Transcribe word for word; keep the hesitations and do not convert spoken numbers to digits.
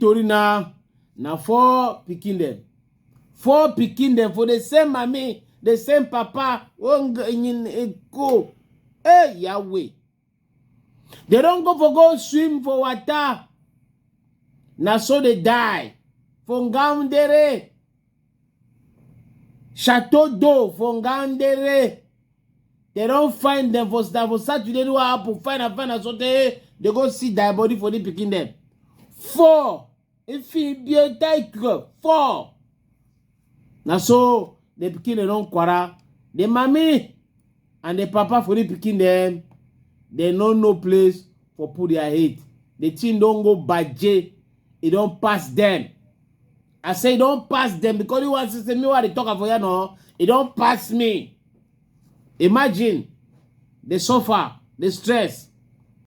tori na na four pikin dem, four pikin dem for the same mami, the same papa. Ongo nyin eko. Hey, Yahweh. They don't go for go swim for water. Na so they die for Ngaundere. Chateau d'eau for Ngaundere. They don't find them for Sat-, for Saturday. Do what happen? Find and find and so they they go see die body for the pikin them. Four. If he be a tiger, four. Na so the pikin dem don quarrel. The mami and the papa for the pikin dem, they no know place for put their head. The thing don go baje. E don pass them. I say e don pass them because you want to say me what they talk for here no. E don pass me. Imagine the suffer, the stress.